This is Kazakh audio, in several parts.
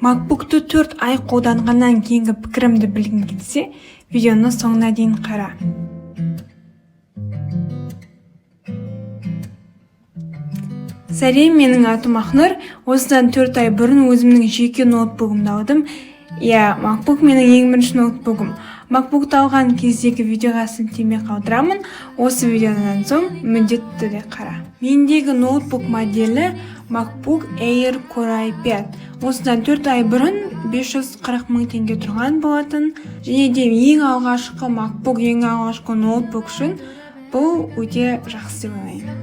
MacBook'ты 4 ай қолданғаннан кейінгі пікірімді білгің келсе, видеоны соңына дейін қара. Сәлем, менің атым Ақнұр. Осыдан 4 ай бұрын өзімнің жеке ноутбугымды алдым. Иә, MacBook менің ең бірінші ноутбугым. MacBook'ты алған кездегі видеоға сілтеме қалдырамын. Осы видеодан соң міндетті түрде қара. Мендегі ноутбук моделі MacBook Air Core i5. Осыдан 4 ай бұрын 540 мың теңге тұрған болатын. Және де ең алғашқы MacBook, ең алғашқы ноутбук үшін бұл өте жақсы деп ойлаймын.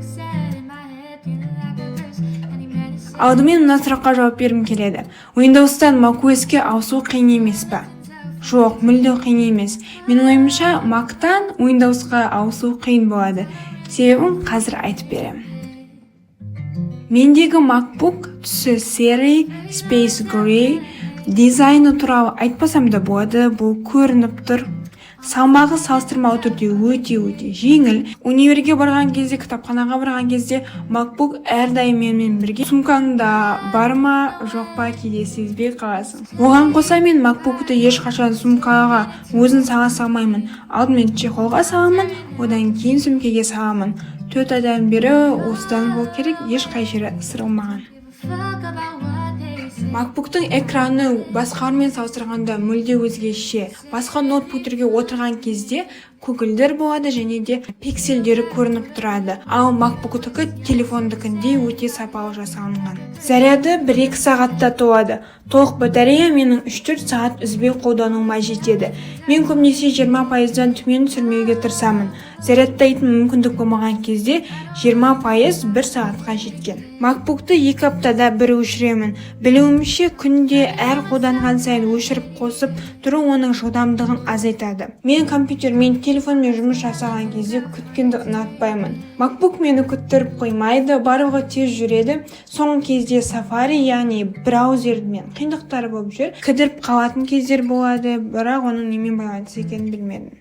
Алдымен мына сұраққа жауап бергім келеді: Windows'тан macOS-ке ауысу қиын емес па? Жоқ, мүлде қиын емес. Менің ойымша, Mac'тан Windows'қа ауысу қиын болады. Себебін қазір айтып беремін. Мендегі MacBook түсі серый, space gray. Дизайны туралы айтпасам да болады, бұл көрініп тұр. Салмағы салыстырмалы түрде өте-өте жеңіл. Универге барған кезде, кітапханаға барған кезде MacBook әрдайым менімен бірге. Сумкаңда бар ма, жоқ па, кейде сезбей қаласың. Оған қоса, мен MacBookты ешқашан сумкаға өзін сала салмаймын. Алдымен чехолға саламын, одан кейін сөмкеге саламын. 4 айдан бері осыдан болу керек, ешқай жері ысырылмаған. MacBook'тың экраны басқалармен салыстырғанда мүлде өзгеше. Басқа ноутбуктерге отырған кезде көгілдір болады және де пикселдері көрініп тұрады. Ал MacBook'тікі телефондікіндей өте сапалы жасалынған. Заряды 1-2 сағатта толады. Толық батарея менің 3-4 сағат үзбей қолдануыма жетеді. Мен көбінесе 20%-дан төмен түсірмеуге тырысамын. Зарядтайтын мүмкіндік болмаған кезде 20% 1 сағатқа жеткен. MacBook'ты 2 аптада бір өшіремін. Білуімше, күнде әр қолданған сайын өшіріп қосып тұру оның жылдамдығын азайтады. Мен компьютермен, телефонмен жұмыс жасаған кезде күткенді ұнатпаймын. MacBook мені күттіріп қоймайды, барлығы тез жүреді. Соңғы кезде Safari, яғни браузермен қиындықтар болып жүр. Кідіріп қалатын кездер болады, бірақ оның немен байланысты екенін білмедім.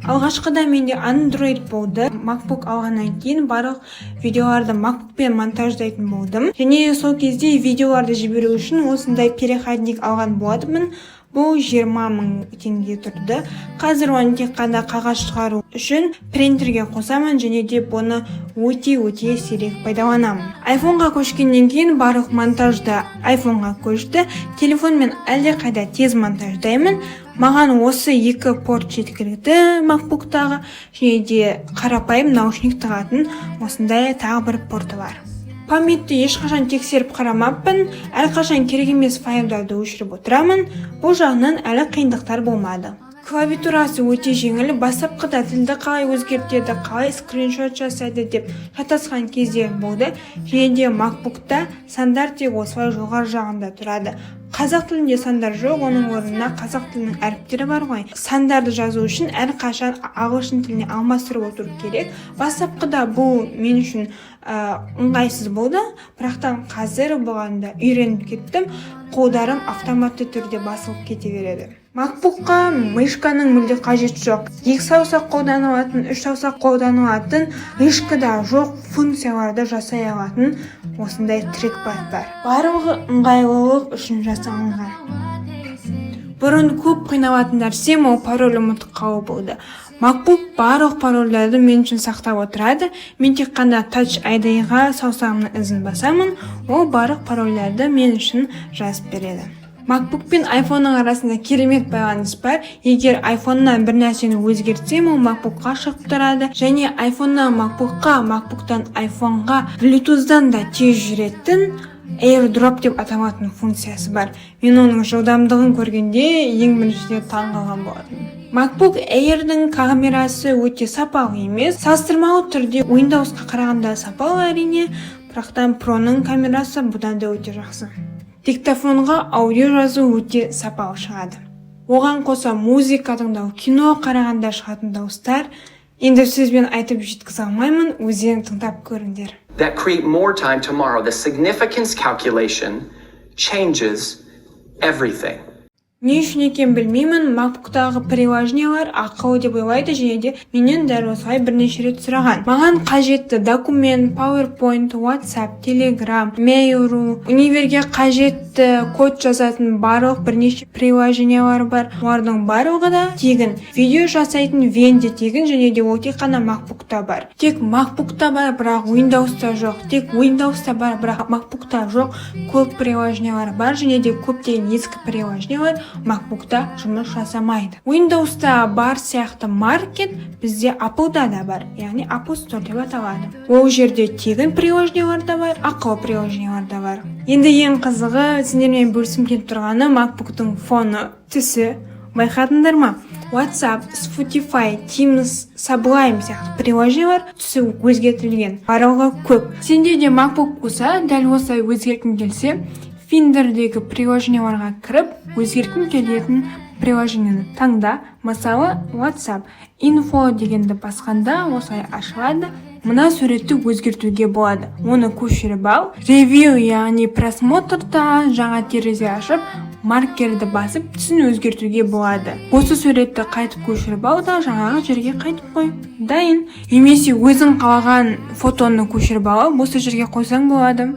Алғашқыда менде Android болды. MacBook алғаннан кейін барлық видеоларды MacBookпен монтаждайтын болдым. Және сол кезде видеоларды жіберу үшін осындай переходник алған болатынмын. Бұл 20 мың теңге тұрды. Қазір оны тек қана қағаз шығару үшін принтерге қосамын және де бұны өте-өте сирек пайдаланамын. iPhoneға көшкеннен кейін барлық монтажды iPhoneға көшті. Телефонмен әлдеқайда тез монтаждаймын. Маған осы екі порт жеткілікті MacBook'тағы, және де қарапайым наушник тағатын осындай тағы бір порты бар. Памятьті ешқашан тексеріп қарамаппын, әрқашан керек емес файлдарды өшіріп отырамын. Бұл жағынан әлі қиындықтар болмады. Клавиатурасы өте жеңіл. Бастапқыда тілді қалай өзгертеді, қалай скриншот жасайды деп шатасқан кездерім болды. Және де MacBookта сандар тек осылай жоғары жағында тұрады. Қазақ тілінде сандар жоқ, оның орнына қазақ тілінің әріптері бар ғой. Сандарды жазу үшін әрқашан ағылшын тіліне алмастырып отыру керек. Бастапқыда бұл мен үшін ыңғайсыз болды, бірақтан қазір бұған да үйреніп кеттім. Қолдарым автоматты түрде басылып кете береді. MacBookқа мышканың мүлде қажеті жоқ. Екі саусақ қолданылатын, үш саусақ қолданылатын, мышкада жоқ функцияларды жасай алатын осындай трекпад бар. Барлығы ыңғайлылық үшін жасалынған. Бұрын көп қиналатын нәрсем ол пароль ұмытып қалу болды. MacBook барлық парольдерді мен үшін сақтап отырады. Мен тек қана Touch ID-ға саусағымның ізін басамын, ол барлық парольдерді мен үшін жазып береді. MacBook пен iPhone'ның арасында керемет байланыс бар. Егер iPhone'нан бір нәрсені өзгертсем, ол MacBookқа шығып тұрады. Және iPhone'нан MacBookқа, MacBook'тан iPhone'ға Bluetooth'дан да тез жүретін AirDrop деп аталатын функциясы бар. Мен оның жылдамдығын көргенде ең біріншіде таң қалған болатынмын. MacBook Air'дің камерасы өте сапалы емес. Салыстырмалы түрде Windows'қа қарағанда сапалы, әрине, бірақтан Pro'ның камерасы бұдан да өте жақсы. Диктофонға аудио жазу өте сапалы шығады. Оған қоса музыка тыңдау, кино қарағанда шығатын дауыстар енді сөзбен айтып жеткізе алмаймын, өздерің тыңдап көріңдер. That create more time tomorrow. The significance calculation changes everything. Не үшін екенін білмеймін, MacBook'тағы приложениялар ақылы деп ойлайды және де менен дәл осылай бірнеше рет сұраған. Маған қажетті документ, PowerPoint, WhatsApp, Telegram, Mail.ru, универге қажетті код жазатын барлық бірнеше приложениялар бар. Олардың барлығы да тегін. Видео жасайтын Вен де тегін және де ол тек қана MacBook'та бар. Тек MacBook'та бар, бірақ Windows'та жоқ. Тек Windows'та бар, бірақ MacBook'та жоқ. Көп приложениялар бар және де көптеген ескі приложениялар MacBook'та жұмыс жасамайды. Windows'та бар сияқты маркет бізде Apple'да да бар, яғни Apple Store деп аталады. Ол жерде тегін приложениялар да бар, ақылы приложениялар да бар. Енді ең қызығы, сендермен бөліскім келіп тұрғаны — MacBook'тың фоны, түсі. Байқадыңдар ма? WhatsApp, Spotify, Teams, Sublime сияқты приложениялар түсі өзгертілген. Барлығы көп. Сенде де MacBook болса, дәл осылай өзгерткің келсе, Finder-дегі приложенияларға кіріп, өзгерткің келетін приложениені таңда. Мысалы, WhatsApp. Info дегенді басқанда осылай ашылады. Мына суретті өзгертуге болады. Оны көшіріп ал. Review, яғни просмотрда жаңа терезе ашып, маркерді басып, түсін өзгертуге болады. Осы суретті қайтып көшіріп ал да, жаңағы жерге қайтып қой. Дайын. Немесе өзің қалаған фотоны көшіріп алып, осы жерге қойсаң болады.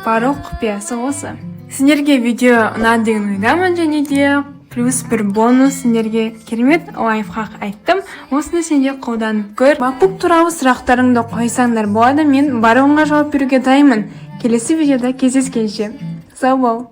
Барлық құпиясы осы. Сендерге видео ұнады деген ойдамын және де плюс бір бонус, сендерге керемет лайфхак айттым. Осыны сендер қолданып көр. MacBook туралы сұрақтарыңды қойсаңдар болады, мен барлығына жауап беруге дайынмын. Келесі видеода кездескенше, сау бол.